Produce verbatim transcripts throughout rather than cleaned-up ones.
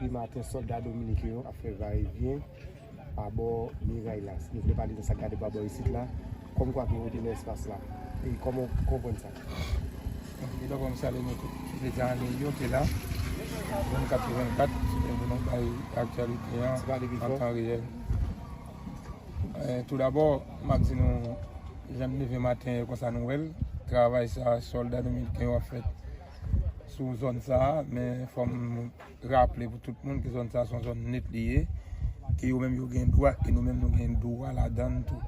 Depi maten, sòlda dominiken yo ap fè vayevyen pa bò miray la. Si nou vle pale de sa k gade pa bò isit la, kòmkwa ke yo rete nan espas la. E kòman w konprann sa? Ebyen, dabò, m salye nou tout, tout Etazini yo ki la, vennkat sou vennkat, pou nou bay aktyalite an an tan reyèl. Eh, tou dabò, m ap di nou, jan n leve maten, konsa nou wè l, travay sa, sòlda dominiken yo ap fè sou zòn sa a, men fò m raple pou tout moun ke zòn sa a se yon zòn net li ye, e yo menm yo gen dwa, e nou menm nou gen dwa ladan l tou.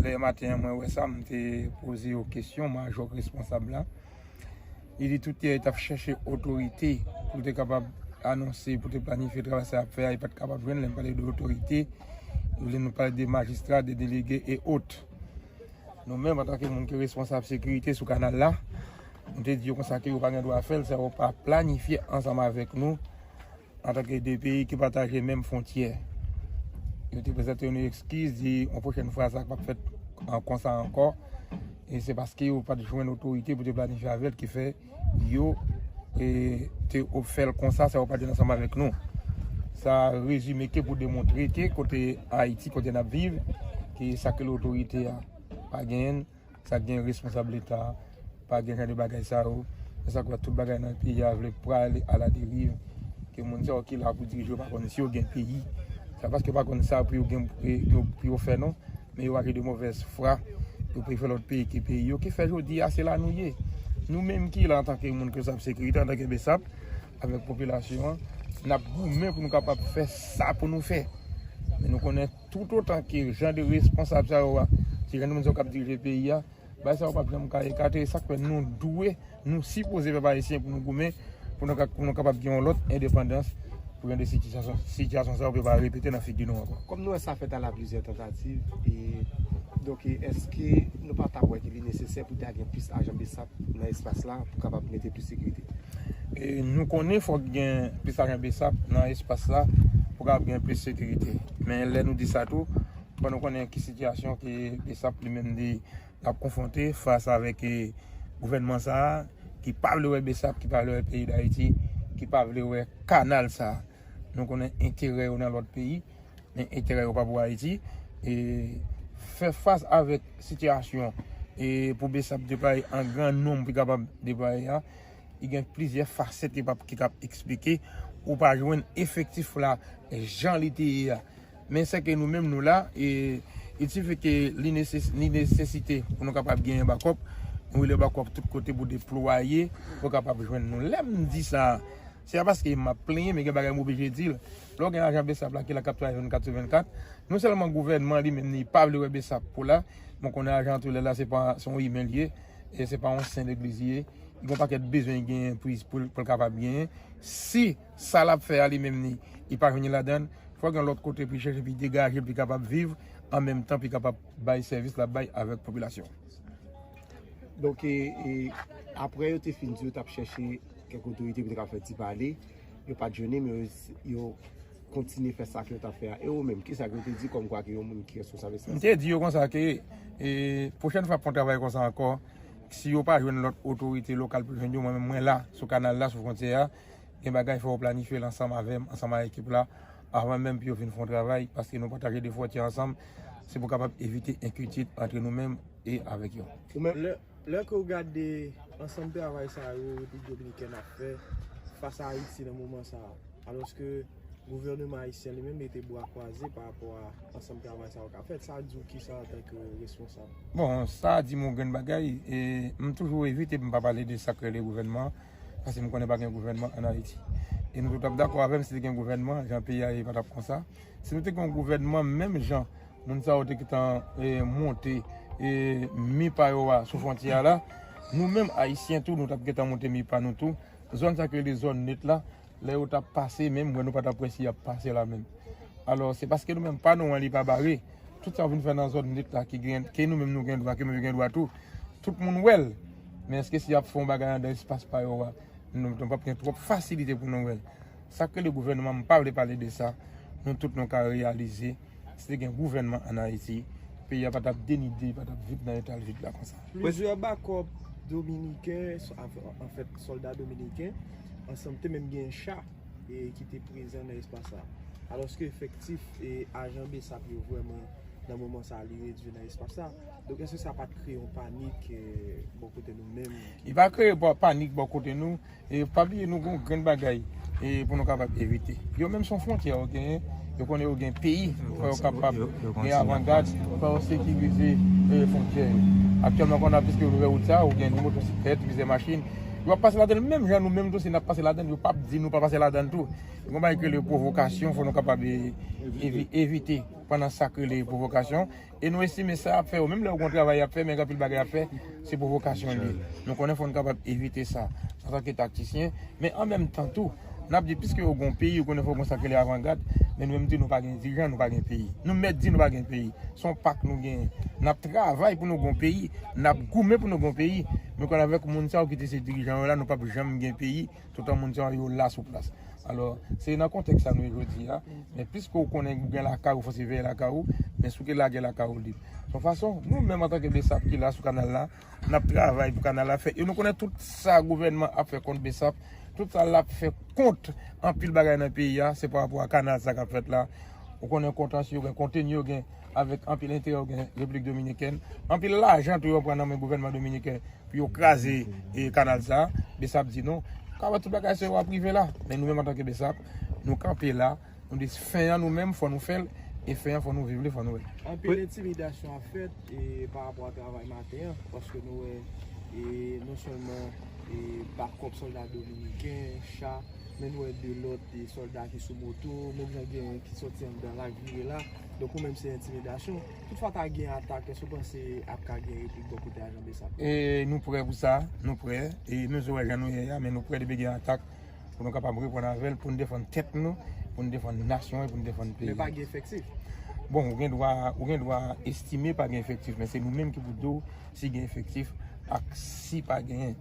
Lè maten an mwen wè sa, m te poze yo kesyon, majò k responsab la. Li di tout yè li t ap chèche otorite pou l te kapab anonse, pou te planifye travay sa y ap fè a, li pa t kapab jwenn. Lè m pale de otorite, li vle nou pale de majistra, de delege e ot. Nou menm, antanke moun ki responsab sekirite sou kanal la, nou te di yo konsa ke yo pa gen dwa fè l, sa yo pa planifye ansanm avèk nou, antanke de peyi ki pataje menm fwontyè. Yo te prezante yon ekskiz, di yon pwochèn fwa sa p ap fèt an, konsa ankò. E se paske yo pa t jwenn otorite pou te planifye avè l ki fè yo, e, te fè l konsa, sa yo pa t jwenn ansanm avèk nou. Sa rezime ke pou demontre ke kote Ayiti, kote n ap viv, ke sa ke otorite a pa genyen, sa k gen responsab Leta a, pa gen jan de bagay sa yo. Se sa k fè tout bagay nan peyi a vle prale aladeriv. Ke moun sa yo ki la pou dirije yo pa konn si yo gen peyi. Se pa paske yo pa konn sa pou yo gen, pou yo, pou yo fè non, men yo aji de movèz fwa. Yo prefere lòt peyi ki peyi yo. Ki fè jodi a se la nou ye. Nou menm ki la antanke moun ki responsab sekirite, antanke BSAP, avèk popilasyon an, n ap goumen pou nou kapab fè sa pou nou fè. Men nou konnen toutotan ke jan de responsab sa yo a, se jan de moun sa yo k ap dirije peyi a, bagay sa yo p ap janm ka ekate. E sa k fè nou dwe, nou sipoze, pèp ayisyen, pou nou goumen, pou nou ka, pou nou kapab gen yon lòt endepandans, pou jan de sitiyasyon, sitiyasyon sa yo pa repete nan figi nou ankò. Kòm nou wè sa fèt a la plizyè tantativ, e, donk, e, èske nou pa ta wè ke li nesesè pou ta gen plis ajan BSAP nan espas la pou kapab mete plis sekirite? E nou konnen fòk gen plis ajan BSAP nan espas la pou kapab gen plis sekirite. Men lè nou di sa tou, fò nou konnen ki sitiyasyon ke BSAP li menm li ap konfwonte fas avèk, e, gouvènman sa a, ki pa vle wè BSAP, ki pa vle wè peyi Dayiti, ki pa vle wè kanal sa a. Nou konnen enterè yo nan lòt peyi, men enterè yo pa pou Ayiti. E fè fas avèk sitiyasyon, e pou BSAP deplwaye an gran nonb pou kapab deplwaye a, li gen plizyè fasèt ki p ap, ki k ap eksplike ou pa jwenn efektif la jan li te ye a. Men sèke nou menm nou la, e, il suffit ke li neses-, li nesesite pou nou kapab genyen bakòp, nou rele bakòp tout kote pou deplwaye, pou kapab jwenn nou. Lè m di sa, se pa paske m ap plenyen, men gen bagay m oblije di l. Lè w gen ajan BSAP la ki la k ap travay vennkat sou vennkat, non sèlman gouvènman li menm li pa vle wè BSAP pou la, bon, konnen ajan tou lè la se pa, se yon imen li ye, e se pa yon sen legliz li ye. Li gen yon pakèt bezwen li genyen pou, pou, pou l kapab genyen. Si sa l ap fè a li menm li, li pa jwenn li ladan l, fò gen lòt kote pou li chèche, pou li degaje, pou li kapab viv, an menm tan pou li kapab bay sèvis l ap bay avèk popilasyon. Donk, e, e, apre yo te fin di yo t ap chèche kèk otorite pou te ka fè ti pale, yo pa t jwenn li, men yo, yo kontinye fè sa ke yo t ap fè a. E ou menm, kisa ke w te di kòmkwa ke yon moun ki responsab espas? M te di yo konsa ke, e, pwochèn fwa pou yon travay konsa ankò, si yo pa jwenn lòt otorite lokal pou jwenn yo, mwen menm mwen la, sou kanal la, sou fwontyè a, gen bagay fò yo planifye l ansanm avè m, ansanm ak ekip la, avan menm pou yo vin fè yon travay, paske nou pataje de fwontyè ansanm, se pou kapab evite enkyetid antre nou menm e avèk yo. Ou menm? Lè, lè ke w gade ansanm travay sa yo Repiblik Dominikèn ap fè fas a Ayiti nan moman sa a, alòske gouvènman ayisyen li menm mete bra kwaze pa rapò a ansanm travay sa yo k ap fèt, sa di w kisa antanke responsab? Bon, sa di m yon grenn bagay, e m toujou evite pou m pa pale de sa k rele gouvènman, paske m konnen pa gen gouvènman ann Ayiti. E nou tout ap dakò avè m, si te gen gouvènman, jan peyi a ye pa t ap konsa. Si nou te gen yon gouvènman menm jan moun sa yo te gentan, e, monte, e, mi pa yo a sou fwontyè a la, nou menm Ayisyen tou, nou t ap gentan monte mi pa nou tou. Zòn sa k rele zòn net la, lè yo t ap pase menm, mwen nou pa t ap wè si y ap pase la menm. Alò, se paske nou menm pa nou an li pa bare. Tout sa yo vin fè nan zòn net la ki gen, ke nou menm nou gen dwa, ke nou gen dwa tou. Tout moun wè l. Men èske si y ap fè yon bagay anndan espas pa yo a, nou, nou p ap gen twòp fasilite pou nou wè l. Sa k rele gouvènman, m pa vle pale de sa. Nou tout nou ka reyalize, si te gen gouvènman ann Ayiti, peyi a pa t ap denigre, pa t ap vide nan eta l vide la konsa. Plizyè bakòp dominiken, anfèt, sòlda dominiken, ansanm te menm gen cha e ki te prezan nan espas sa. Alòske efektif e ajan BSAP yo vrèman nan moman sa li redui nan espas sa. Donk èske sa pa t kreye yon panik e, bò kote nou menm? Li pa kreye pa- panik bò kote nou. E pa bliye nou gon grenn bagay e pou nou kapab evite. Yo menm se yon fwontyè yo genyen. Yo konnen yo gen peyi pou yo kapab gen avangad pou yo sekirize e, fwontyè yo. Aktyèlman, konnen piske yo ouvè wout sa, ou gen ni motosiklèt, plizyè machin. Yo ap pase ladan l menm jan nou menm tou, si n ap pase ladan l, yo p ap di nou pa pase ladan l tou. Gon bagay ki rele pwovokasyon, fò nou kapab e, evi- evite pandan sa k rele pwovokasyon. E nou estime sa ap fè yo. Menm lè yo gon travay y ap fè, men gen anpil bagay y ap fè, se pwovokasyon li ye. Nou konnen fò n kapab evite sa antanke taktisyen. Men an menm tan tou, n ap di piske yo gon peyi, yo konnen fò gon sa k rele avangad, men nou menm tou nou pa gen dirijan, nou pa gen peyi. Nou mèt di nou pa gen peyi. Se yon pak nou genyen. N ap travay pou nou gon peyi, n ap goumen pou nou gon peyi. Men konnen avèk moun sa yo ki te se dirijan yo la, nou p ap janm gen peyi. Toutan moun sa yo la sou plas. Alò, se nan kontèks sa nou ye jodi a. Men piske w konnen ou gen lakay ou, fò se veye lakay ou, men si w gen lagè lakay ou lib. Se yon fason, nou menm antanke BSAP ki la sou kanal la, n ap travay pou kanal la fèt. E nou konnen tout sa gouvènman ap fè kont BSAP, tout sa l ap fè kont anpil bagay nan peyi a, se pa rapò a kanal sa k ap fèt la. Ou konnen kontansye yo gen, konteni yo gen, avèk anpil enterè yo gen Repiblik Dominikèn. Anpil lajan tou yo pran nan men gouvènman dominiken pou yo kraze e, kanal sa. BSAP di non. Ka wè tout bagay se yo ap rive la. Men nou menm antanke BSAP, nou kanpe la. Nou di fen an nou menm, fò nou fè l. E fen an fò nou viv li, fò nou wè l. Anpil entimidasyon ap fèt e, pa rapò a travay maten an. Paske nou wè e, non sèlman e, bakòp sòlda dominiken, cha, men nou wè de lòt e, sòlda ki sou moto, menm jan gen ki sòti anndan la, k vire la. Donk ou menm se entimidasyon. Toutfwa ta gen atak, èske w panse ap ka gen replik bò kote ajan BSAP? E nou prè pou sa, nou prè. E nou wè jan nou ye a, men nou prè depi gen atak pou nou kapab reponn avè l, pou nou defann tèt nou, pou nou defann nasyon e pou nou defann peyi. Men pa gen efektif. Bon, ou gen dwa, ou gen dwa estime pa gen efektif, men se nou menm ki pou di w si gen efektif ak si pa genyen.